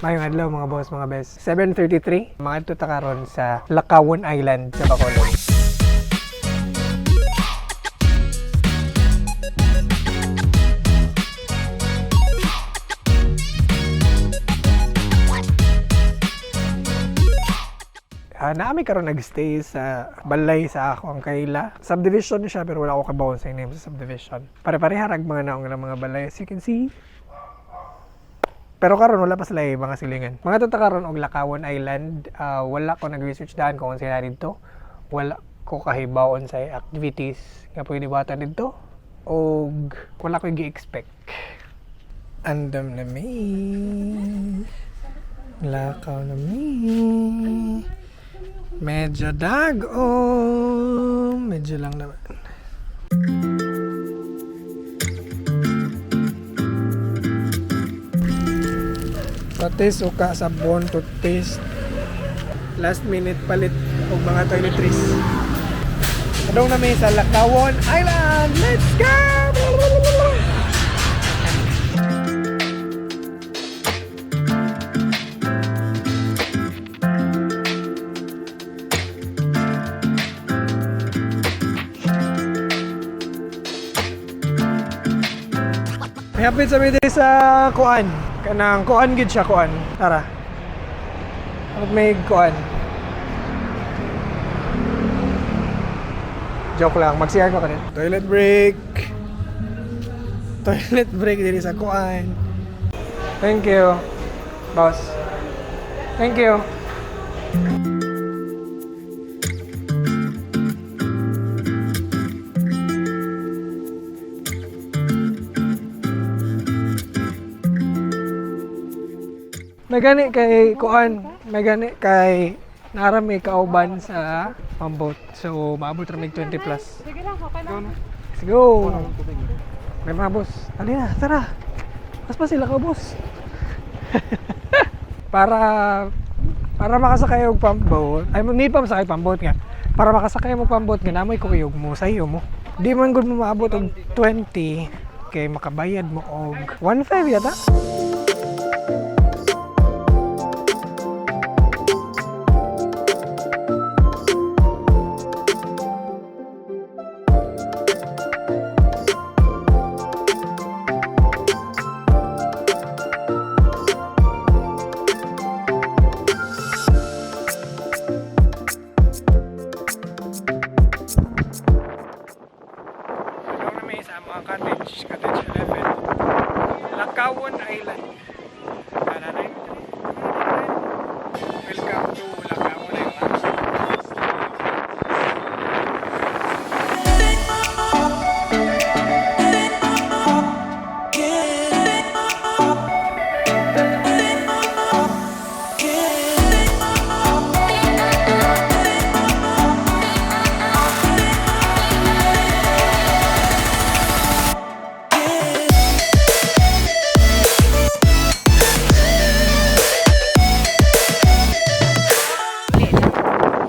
Maayong adlaw, mga boss, mga best. 7:33, mga ta karon sa Lakawon Island sa Bacolod. Naami karon nagstay sa balay sa ako ang kaila. Subdivision siya pero wala ko kabawon sa name sa subdivision. Pare-pareha rag mga naong ilang mga balay, as you can see. Pero karon wala pa sila eh, mga silingan. Mga tuta karon og Lakawon Island, wala ko nag-research daan kung sila dito. Wala ko kahibaw sa activities nga pwede buhatan dito. Og wala ko gi-expect. Andam na mi. Lakaw na mi. Medyo dag-o. Medyo lang naman. Patis, suka, sabon, toothpaste. Last minute palit og mga toiletries. Adong nami sa Lakawon Island. Let's go! May hapit sa diri sa kuan. Kanang kuan gid siya kuan. Tara. Ano may kuan? Joke lang, mag-CR ko kanin. Toilet break. Toilet break diri sa kuan. Thank you, boss. Thank you. May gani kay kuan, may gani kay nara may kauban sa pambot. So maabot ra mig 20 plus. Sige lang, okay lang. Let's go. May mga boss. Halina, tara. Mas pa sila ka, boss. para para makasakay og pump boat. Ay, need pa masakay pump boat nga. Para makasakay mo pump boat nga namoy kuyog mo sa iyo mo. Di man gud mo maabot og 20 kay makabayad mo og 1.5 yata. Ano na may sa mga cottage, cottage 11. Lakawon Island. Tara na. Welcome to Lakawon Island.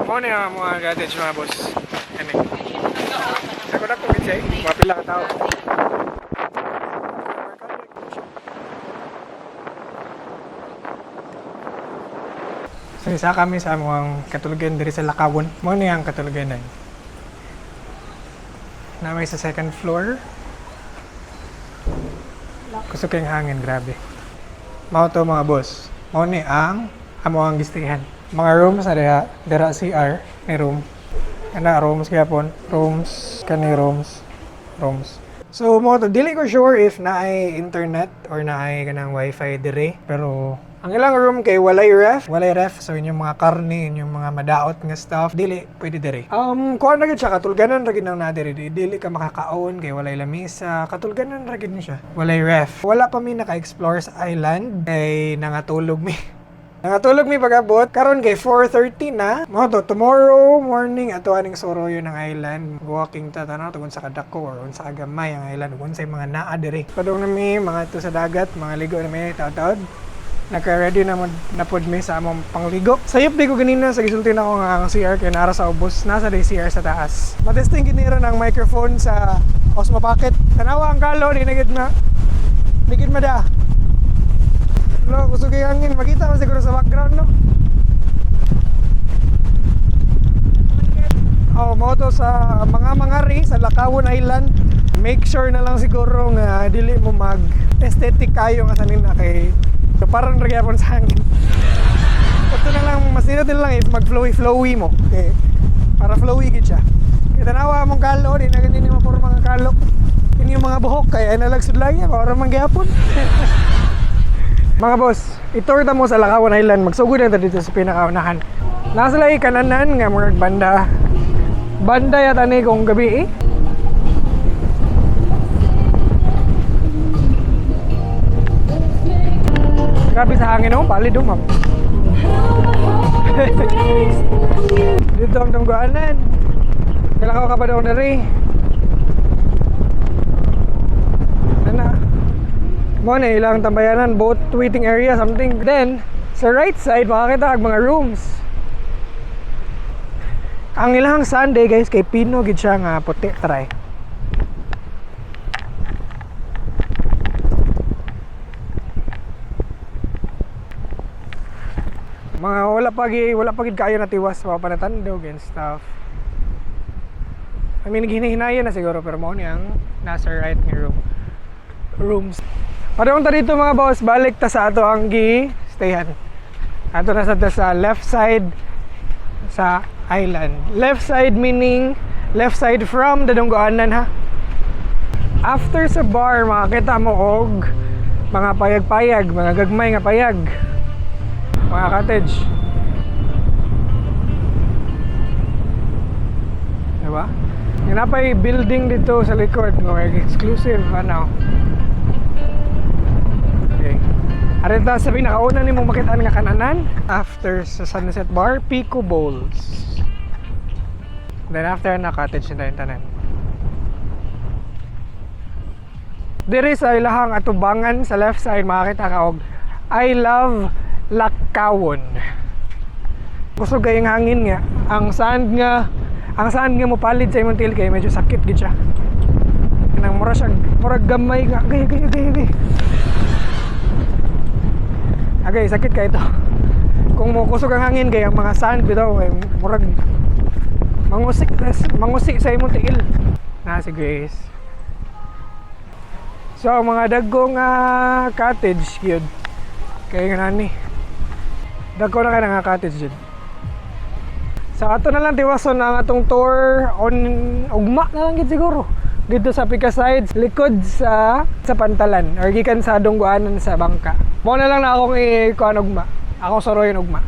Mo na ang mga cottage, mga boss. Ano? Ako na kung siya, mga pila ka tao. So isa kami sa among katulugan diri sa Lakawon. Mo ni ang katuluganan. Namay sa second floor. Kusog kayong hangin, grabe. Mao to, mga boss. Mao ni ang amo ang gistihan. Mga rooms na diha, dira CR ni room. Kana rooms gyapon, rooms kani rooms, rooms. So mo to, dili ko sure if naay internet or naay kanang wifi dire, pero ang ilang room kay walay ref, so inyong mga karne, inyong mga madaot nga stuff, dili pwede dire. Kuan ra gid siya, katulganan ra gid nang naa dire, dili ka makakaon kay walay lamesa, katulganan ra gid ni siya. Walay ref. Wala pa mi naka-explore sa island kay nangatulog mi. Nangatulog mi pag-abot. Karon kay 4:30 na. Mo to tomorrow morning ato aning soroyo ng island. Walking ta tanaw tungkol sa kadako or unsa kagamay ang island ug unsay mga naa diri. Padung na mi mga to sa dagat, mga ligo na mi taod-taod. Naka-ready na mo na pod mi sa among pangligo. Sayop di ko ganina sa gisulti na ko nga ang CR kay nara sa ubos, nasa day CR sa taas. Matesting gid nira ng microphone sa Osmo Pocket. Tanawa ang kalo di na gid ma. Di gid mada. Lo, kusog yung hangin. Makita mo siguro sa background, no? Oh, mao to sa mga mangari sa Lakawon Island. Make sure na lang siguro nga dili mo mag aesthetic kayo nga sanin na kay so parang ra gyapon sa hangin. Ito na lang, mas nindot na lang if mag flowy flowy mo. Okay. Para flowy gid siya. Kay tanawa among kalo, di na gani ni mapuro mga kalo. Ini yung mga buhok kay ay nalag sudlaya para man gyapon. Mga boss, i-tour ta mo sa Lakawon Island. Magsugod na ta dito sa pinakaunahan. Nasa lay kananan nga mga banda. Banda yata ni kung gabi eh. Grabe sa hangin oh, palid oh, ma'am. Dito ang tungguanan. Kailangan ka pa daw na rin. Ano? Mo na ilang tambayanan, boat waiting area, something. Then, sa right side, makakita ang mga rooms. Ang ilang Sunday guys, kay Pino gid siya nga puti try. Mga wala pa gid kayo natiwas mga panatandog and stuff. I mean, hinihinayan na siguro pero mao ni ang nasa right nga rooms. Padung ta dito, mga boss, balik ta sa ato ang gi stayhan. Ato na sa left side sa island. Left side meaning left side from the Dunggoanan ha. After sa bar, makakita mo og mga payag-payag, mga gagmay nga payag. Mga cottage. Diba? Yung napay building dito sa likod, mga exclusive, ano. Okay. Arita sa pinakauna nimo makitaan nga kananan after sa Sunset Bar, Pico Bowls. Then after na cottage na yung tanan. Diri sa ilahang atubangan sa left side makakita ka og "I love Lakawon." Kusog kayong hangin nga. Ang sand nga mopalid sa imong tiil kay medyo sakit gid siya. Kanang mura siya, murag gamay nga. Agay, agay, agay, agay. Agay, sakit kay ito. Kung mo kusog ang hangin kay ang mga sand bitaw kay murag mangusik mangusik sa imong tiil. Na si Grace. So ang mga dagko nga cottage gyud. Kay nga nani. Dagko na kay nga cottage jud. Sa ato na lang tiwason ang atong tour on ugma na lang gid siguro. Dito sa Pika Sides, likod sa Pantalan or gikan sa Dungguanan sa bangka. Mo na lang na akong i-kuan ugma. Akong suroyon ugma.